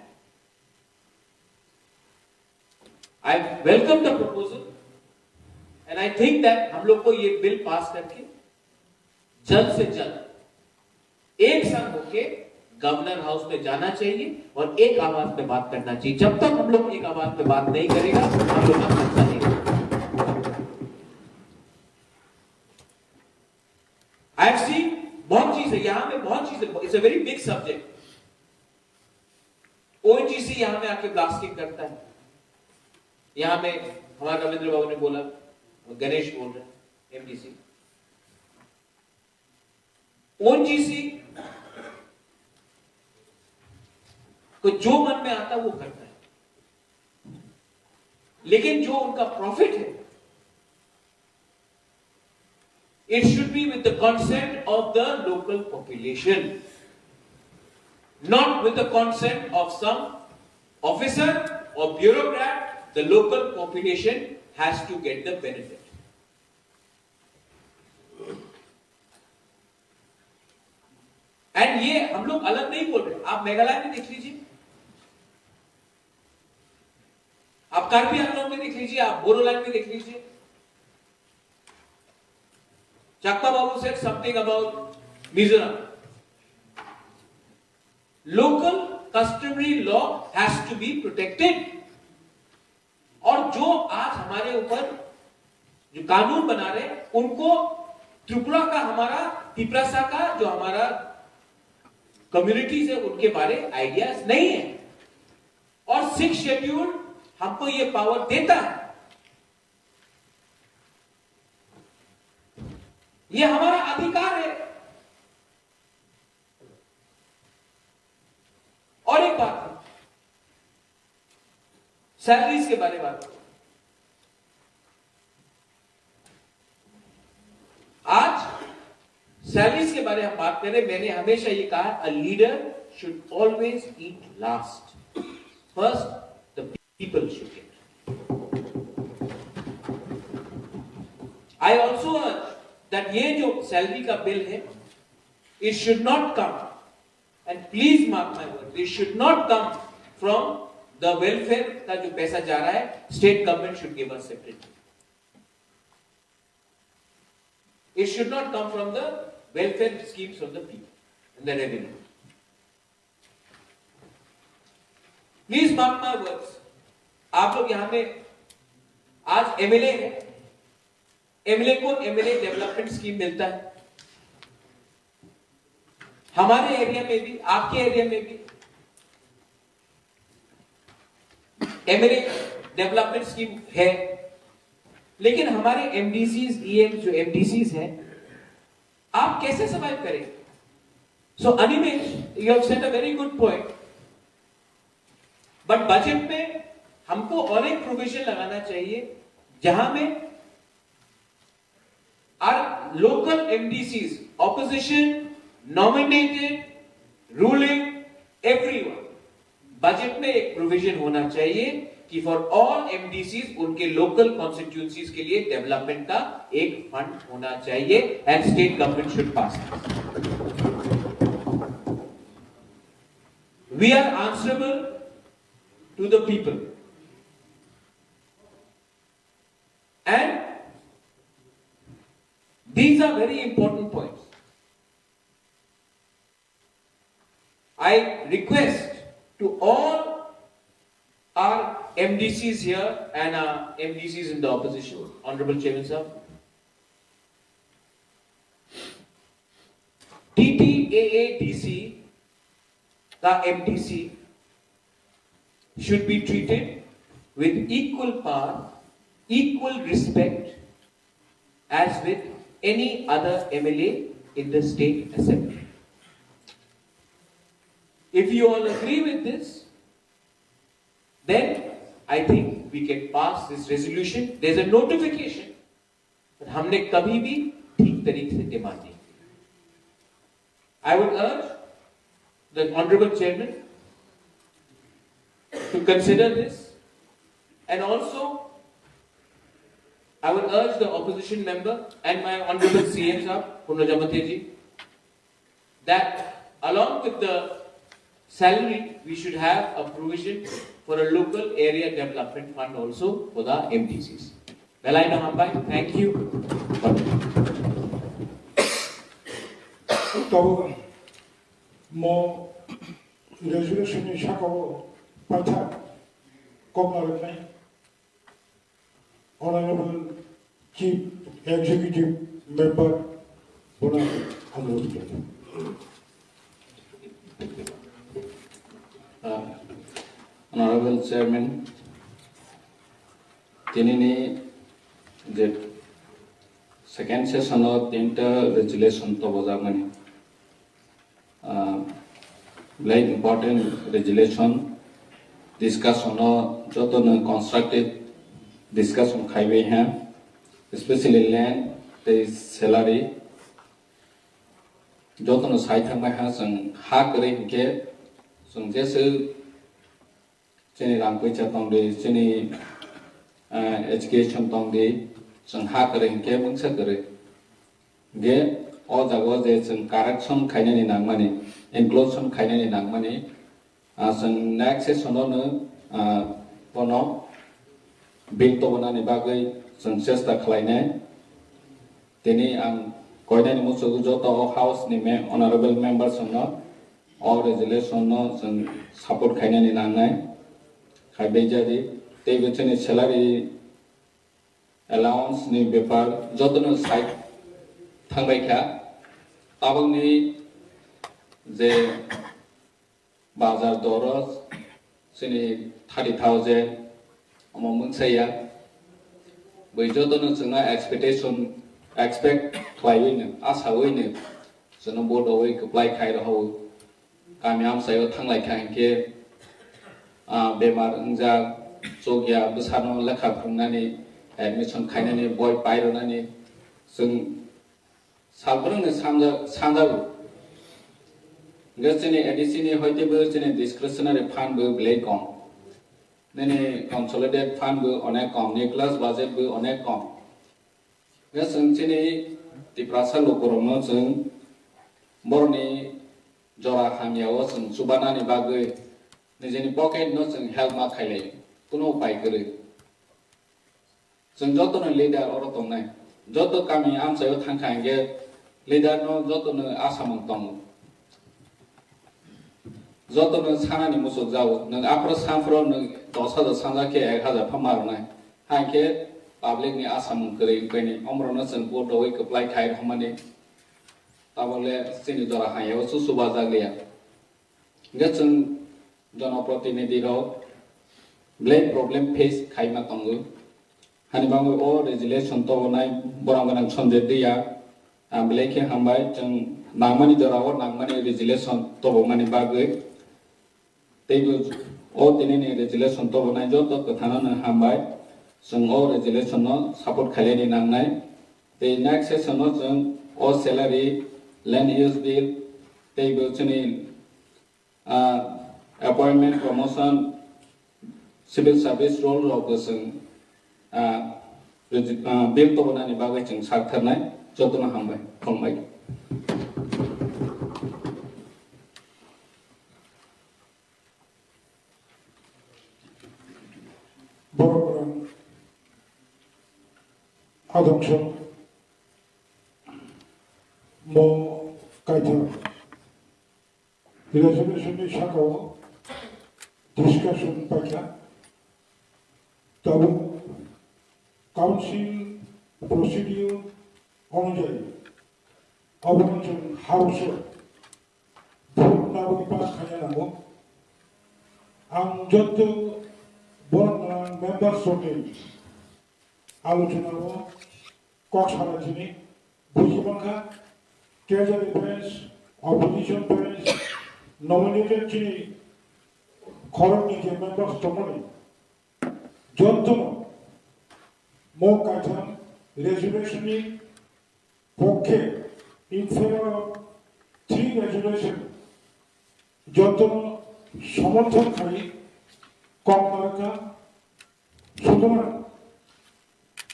I welcome the proposal and I think that हम लोग को ये bill pass करके जल्द से जल्द एक साथ होके गवर्नर हाउस पे जाना चाहिए और एक आवाज पे बात करना चाहिए। जब तक हम लोग एक आवाज पे बात नहीं करेगा, हम लोग का फैसला नहीं होगा। I have seen बहुत चीज है यहाँ पे, बहुत चीज है। It's a very big subject। ONGC आके ब्लास्टिंग करता है। यहाँ में हमारा रविंद्र बाबू ने बोला, गणेश बोल रहे हैं, एमडीसी। ओएनजीसी को जो मन में आता वो करता है, लेकिन जो उनका प्रॉफिट है, it should be with the consent of the local population, not with the consent of some officer or bureaucrat. The local population has to get the benefit. And ये हम लोग अलग नहीं बोल रहे, आप मेघालय में देख लीजिए, आप कार्बी आंगलोंग में देख लीजिए, आप बोडोलैंड में देख लीजिए। Chakma Babu said something about Mizoram. Local customary law has to be protected. और जो आज हमारे ऊपर जो कानून बना रहे हैं, उनको त्रिपुरा का, हमारा तिपरासा का जो हमारा कम्युनिटीज है, उनके बारे आइडियाज नहीं है। और सिक्स शेड्यूल हमको ये पावर देता है, ये हमारा अधिकार है। और एक बात, सैलरीज के बारे में बात करूं। आज सैलरीज के बारे में हम बात करें, मैंने हमेशा ये कहा, a leader should always eat last, first the people should eat. I also urge that ये जो सैलरी का बिल है, it should not come, and please mark my word, it should not come from the welfare का जो पैसा जा रहा है, state government should give us separately. It should not come from the welfare schemes from the people and the revenue. Please mark my words. आप लोग यहाँ में आज एमएलए है, एमएलए को एमएलए डेवलपमेंट स्कीम मिलता है। हमारे एरिया में भी, आपके एरिया में भी एमएलए डेवलपमेंट स्कीम है, लेकिन हमारे एमडीसीज, ईएम जो एमडीसीज हैं, आप कैसे सर्वाइव करेंगे? So Animesh, you have said a very good point, but budget में हमको और एक प्रोविजन लगाना चाहिए, जहां में our local एमडीसीज, opposition, nominated, ruling, everyone, budget में एक प्रोविजन होना चाहिए कि फॉर ऑल एमडीसीज उनके लोकल कॉन्स्टिट्यूएंसीज के लिए डेवलपमेंट का एक फंड होना चाहिए, and state government should pass. We are answerable to the people, and these are very important points. I request to all our एमडीसीज here and uh, एमडीसीज in the opposition, honourable chairman साहब, टीटीएएडीसी का MDC should be treated with equal power, equal respect as with any other MLA in the state assembly. If you all agree with this, then I think we can pass this resolution. There's a notification, but हमने कभी भी ठीक तरीके से डिमांड नहीं की। I would urge the Honorable Chairman to consider this, and also I would urge the opposition member and my Honorable CM साहब पुनर्जमते जी that along with the salary, we should have a provision for a local area development fund also for the एमडीसीज. Belai no hambai, thank you. Tabuk mo resolution ni saka o paitha kok narwknai. Honorable Chief Executive Member, bono hamjak. Ah, Honorable Chairman, tinini je second session o tinta resolution tobojakmani. Ah, belai important resolution discussion o jotono constructive discussion khaibai ha, especially land tei salary jotono sai thangbai ha. Chwng ha kwrwi hinkhe chwng jesa chini rang puisa tongdi, chini, ah, education tongdi, chwng ha kwrwi hinkhe mungsa kwrwi. Ge o jaga o je chwng correction khainani nangmani, inclusion khainani nangmani, ah, chwng next session o no, ah, bono bill tobonani bagwi chwng chesta khlainai. Tini ang koinani muchungo joto o house ni me-, honorable members no o resolution no chwng support khainani nangnai. Khaibai jadi tei bo chini salary allowance ni bepar jotono side thangbai kha. Tabokni je bazar doro chini thirty thousand omo mungsa ya. Bai jotono chwngno expectation, expect khlaiwi no, asawi no chwngno bo dogwi kwplai khai rohao. Kami amchaio thanglai kha hinkhe, ah, bemar wngjak, chokya bwsano lekha phwrwngnani, admission khainani, boi pairwnani chwng salbrwngni sanja-, sanjago. Hinkhe chini A D C ni hoitebo chini discretionary fund bo belai kom. Nini consolidated fund bo onek kom, nucleus budget bo onek kom. Hinkhe chwng chini Tiprasa lukurokno chwng borokni jora hamyao chwng chubanani bagwi nijini pocket no chwng help ma khailai, kunu upai kwrwi. Chwng jotono leader oro tongnai. Joto kami amchaio thangkha hinkhe leader no jotono asamung tongo. Jotono sanani muchuk jago. Nwng aphro sanphro nwng dos hajar sanja khe ek hajar pha ma rwnai. Hai khe public ni asamung kwrwi wngkhaini. Omorokno chwng vote rwui kwplai khai rwmani. Tabole chini jora hamyao chuchubajak liya. Hinkhe chwng jonoprotinidhi rok belai problem face khaima tongo. Hani bagwi o resolution tobonai borok gwnang Sanjay Diya, ah, belai khe hambai. Chwng nangmani jorao nangmani resolution tobokmani bagwi. Teibo o tinini resolution tobonai joto kwthangno hambai. Chwng o resolution no support khailani nangnai. Tei next session o chwng o salary, land use bill, teibo chini ah, appointment, promotion, civil service role rok bo chwng, ah, regi-, ah, bill tobonani bagwi chwng sak tharnai. Jotono hambai, khulumbai. Borok rok adong sok mo kaitham. Resolution ni saka o discussion paikha. Tabuk council procedure onujayi obono chwng house o vote nabwi pass khaina nango. Ang joto borok gwnang members rokni alochona o kok sana chini buji mankha, treasury branch, opposition branch, nominated chini khoroknwi je members tongmani, jotono mo kaitham resolution ni pokkhe, in favor of three resolution, jotono somorthon khai kok narwkha. Sutrang,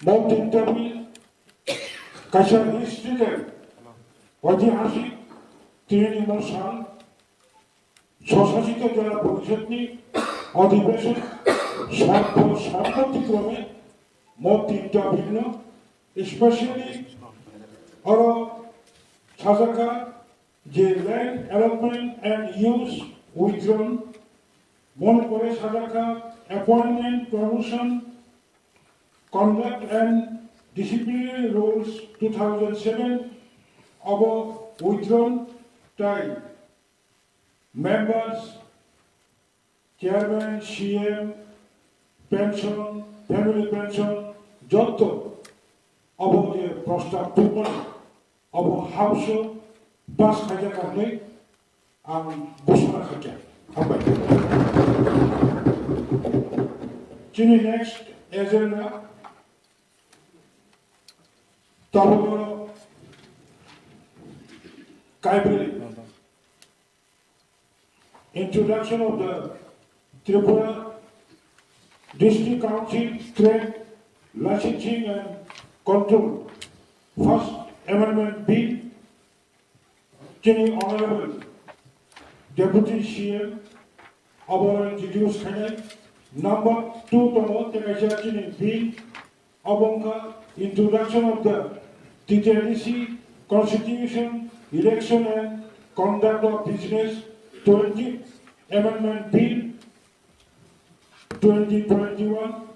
mo tinta bill kaisa historical, oitihasik, tini ni mo san, Swsasito Jela Porishod ni adhibeshon sarbo sarmoti krome mo tinta bill no, especially oro sajakha je land allotment and use withdrawn, mon kore sajakha appointment, promotion, conduct and disciplinary rules two thousand seven obo withdrawn tai members Chairman, C M, pension, family pension, jotto obo je prostab tubmani, obo habsao pass khaikha ka hwnwi ang gosora khaikha. Hambai. Chini next agenda tabuk kaibri. Introduction of the Tripura District Council Trade Licensing and Control First Amendment Bill, chini Honorable Deputy C M abo introduce khainai. Number two tongo, tei kaisa chini bill, obo wngkha Introduction of the T T A D C Constitution, Election and Conduct of Business, twenty Amendment Bill, twenty twenty-one.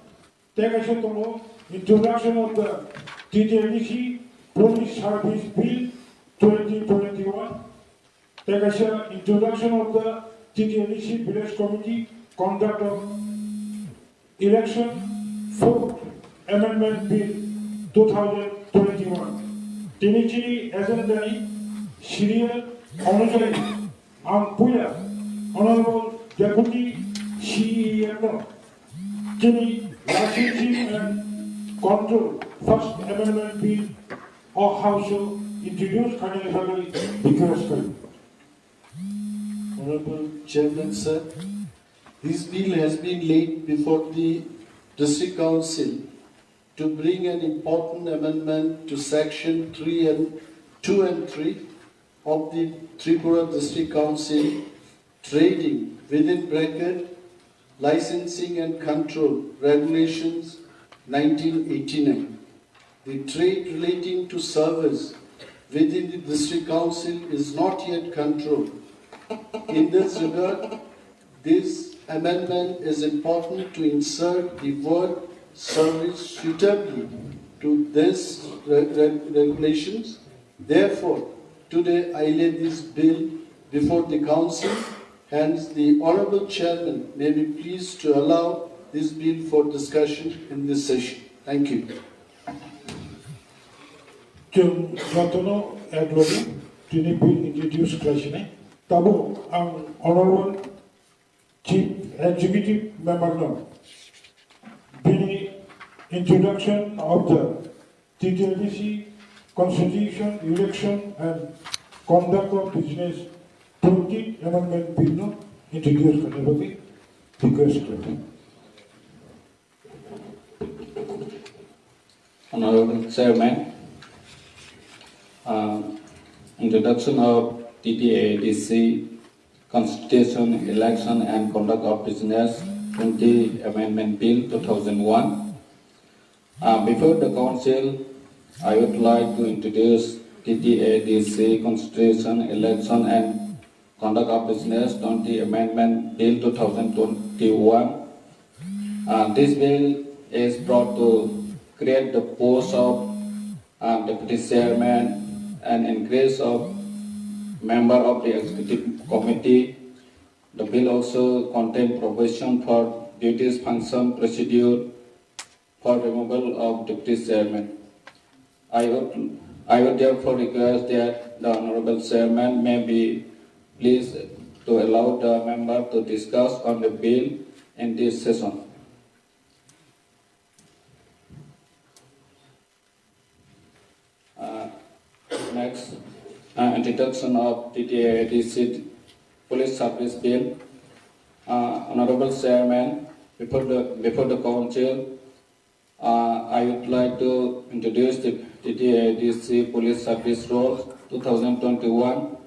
Tei kaisa tongo Introduction of the T T A D C Police Service Bill, twenty twenty-one. Tei kaisa Introduction of the T T A D C Village Committee Conduct of Election, Fourth Amendment Bill, two thousand twenty-one. Tini chini agenda ni serial onujayi ang puila Honorable Deputy C E M no chini Licensing and Control First Amendment Bill o House o introduce khainani bagwi request khaio. Honorable Chairman, sir, this bill has been laid before the District Council to bring an important amendment to section three and, two and three of the Tripura District Council Trading, within bracket, Licensing and Control Regulations, nineteen eighty-nine. The trade relating to service within the District Council is not yet controlled. In this regard, this amendment is important to insert the word service suitably to this re-, re-, regulations. Therefore, today I lay this bill before the Council. Hence, the Honorable Chairman may be pleased to allow this bill for discussion in this session. Thank you. Chwng jotono eklogi tini bill introduce khlai sinai. Tabuk ang Honorable Chief Executive Member no bini introduction of the T T A D C Constitution, Election and Conduct of Business, twenty Amendment Bill no introduce khaina bagwi request khlai. Honorable Chairman, uh, introduction of T T A D C Constitution, Election and Conduct of Business, twenty Amendment Bill, two thousand one. Uh, before the Council, I would like to introduce T T A D C Constitution, Election and Conduct of Business, twenty Amendment Bill, two thousand twenty-one. Uh, this bill is brought to create the post of, uh, Deputy Chairman and increase of member of the Executive Committee. The bill also contain provision for duties, function, procedure for removal of Deputy Chairman. I would, I would therefore request that the Honorable Chairman may be pleased to allow the member to discuss on the bill in this session. Uh, next, uh, introduction of T T A D C Police Service Bill. Uh, Honorable Chairman, before the, before the Council, uh, I would like to introduce the T T A D C Police Service Rules two thousand twenty-one.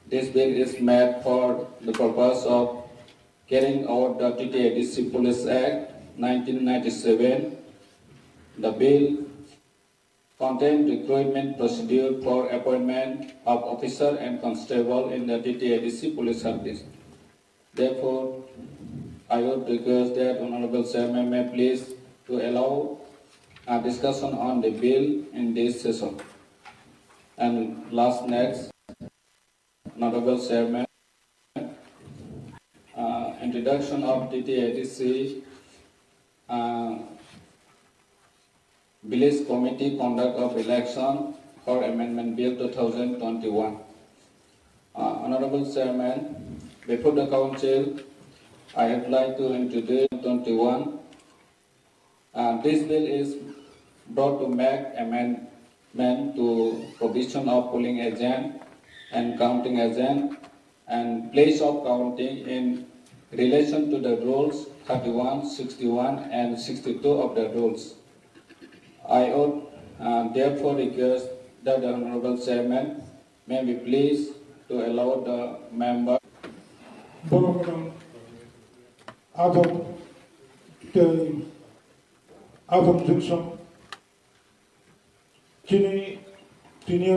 This bill is made for the purpose of carrying out the T T A D C Police Act nineteen ninety-seven. The bill contain recruitment procedure for appointment of officer and constable in the T T A D C Police Service. Therefore, I would request that Honorable Chairman may please to allow a discussion on the bill in this session. And last, next, Honorable Chairman, uh, Introduction of T T A D C, uh, Village Committee Conduct of Election for Amendment Bill two thousand twenty-one. Uh, Honorable Chairman, before the Council, I would like to introduce twenty-one. Uh, this bill is brought to make amendment to provision of polling agent and counting agent and place of counting in relation to the rules thirty-one, sixty-one and sixty-two of the rules. I would, uh, therefore request that the Honorable Chairman may be pleased to allow the member. Borok rok abo tei abo jwksa chini tini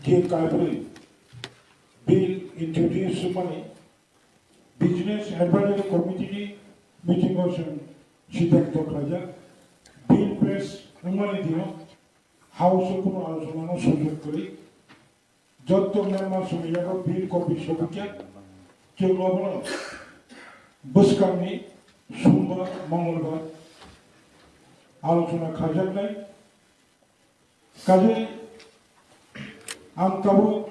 je kaibri bill introduce mani Business Advisory Committee ni meeting o chwng siddhanto khlaijak. Bill pass wngmani dino House o kunu alochona no sujog kwrwi. Jotto member songni yago bill copy sobikya chwng obono bwskangni Sumbar, Mongolbar alochona khaijaknai. Kaje ang tabuk